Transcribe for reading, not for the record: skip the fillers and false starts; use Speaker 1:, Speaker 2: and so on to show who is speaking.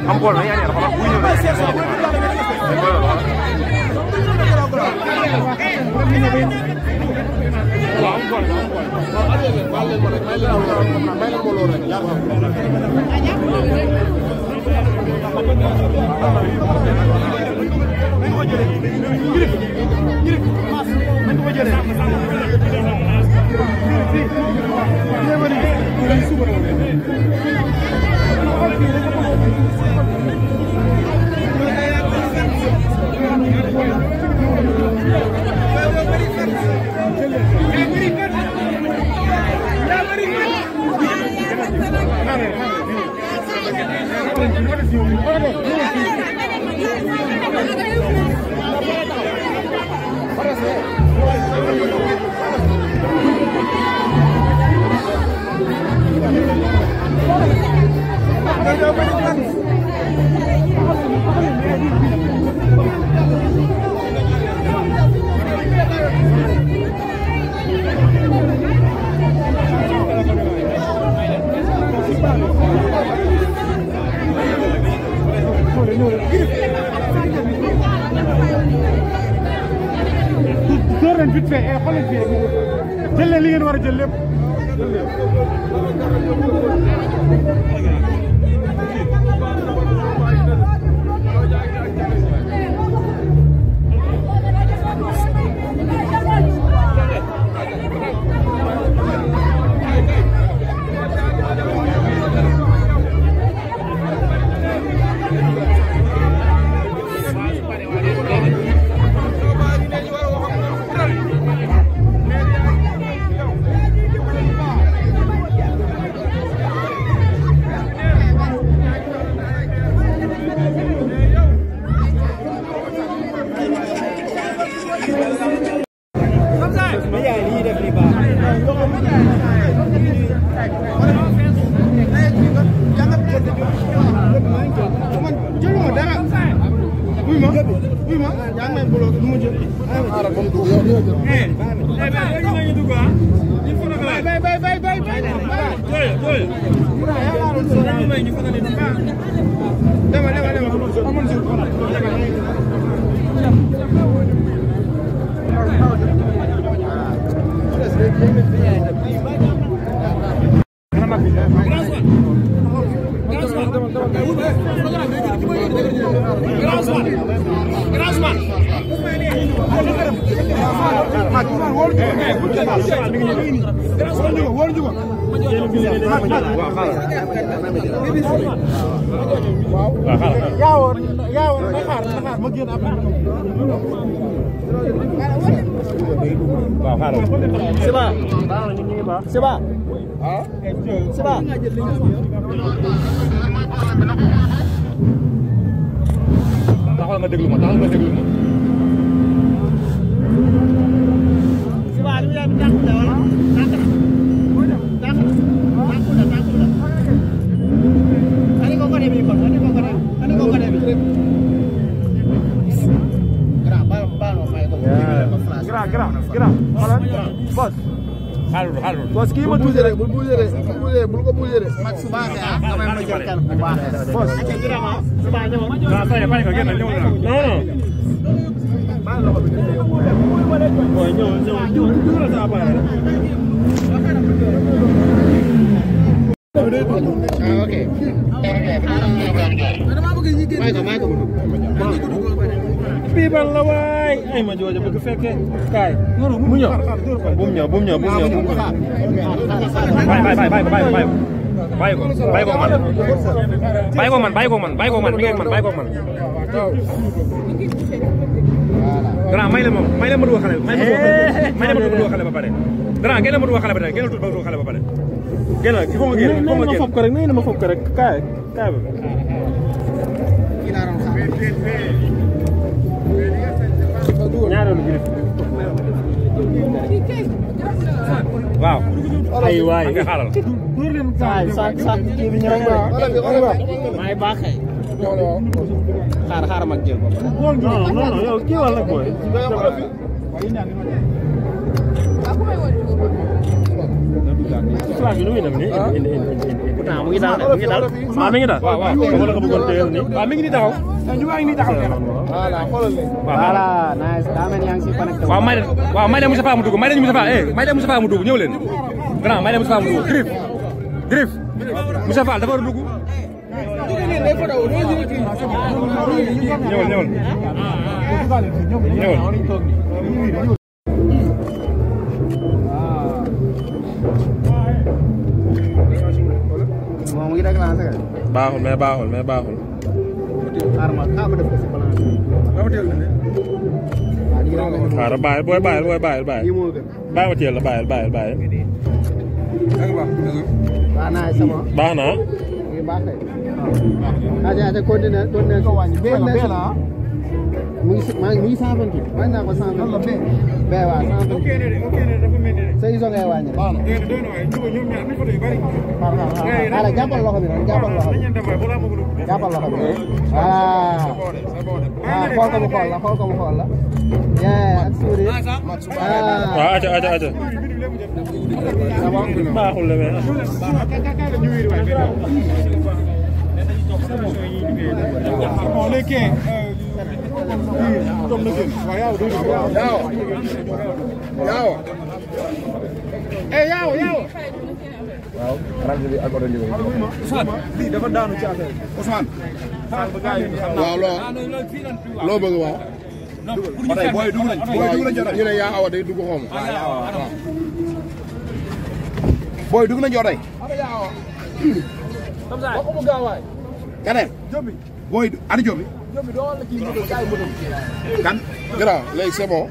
Speaker 1: am bool na yaa dafa bu ñu
Speaker 2: vite fait et xoolal fii rek jël leen li ngeen war a jël lépp. Siapa? Siapa? Taxawal nga déglu ma. Siapa lu ya minta aku wala? Tak. Ani kok ada bi kon? Ani kok ada bi? Gerak. Bos. Harus. Bos kii ma tuuti rek bul ko bougé rek. Mat suba ya, dama ma jël kan bu baax. Bos. Gerak ma. Suba ñëw. Waaw fay ko génn ñëw na. Non. Ba loxo bi. Boy ñëw sa baay. Ok. Dama bëgg ñi génn. May ko. Bii ban la waay ay ma jooja bëgg fekke kaay mu ñëw bu mu ñëw bàyyi ko man grand may leen ma dugal xale ba pare grand génn ma dugal xale ba pare génn tuut ba dugal xale ba pare génn il faut nga génn ma fob ko rek nee na ma fob ko rek kaay ba ñaareelu bi waaw ay waay nga xaaral sa kii bi ñu rek may baaxee xaaral ma jël ko. non yow kii wala boy. Suara bi nu muy def nii pourtant mu ngi daal mu ngi daal waaw mi ngi daal waaw dama la ko bëggoon téyel nii waaw mi ngi nii taxaw ñu waa ngi nii taxaw voilà xoolal leen voilà nice daa mel yaa ngi si connecté waaw may leen Moustapha mu dugg may leen Moustapha may leen Moustapha mu dugg ñëw leen grand may leen Moustapha mu dugg Griff Moustapha dafa war a dugg ñëwal moom ngi déclenché kay. baaxul mais baaxul. xaaral bàyyi booy bàyyi. bàyyi ma teel la bàyyi. baax na. mu ngi 128. wàññi naa ko 128. bee waaw 128. sa iso ngay wàññi rek. xaaral jàppal loxo bi rek jàppal loxo bi. voilà. xool ko mu xool la. ak sourire. waaw aca. baaxul la mais. waaw rajo bi ak oto bi. Ousmane lii dafa daanu ci affaire Ousmane. waaw loo bëgg waaw. booy dugg nañ. ñu ne yaa awa day dugg xaw ma. waaw. booy dugg nañ yow tey. kaneen. booy ani Jobi. kan. grand léegi c'est bon.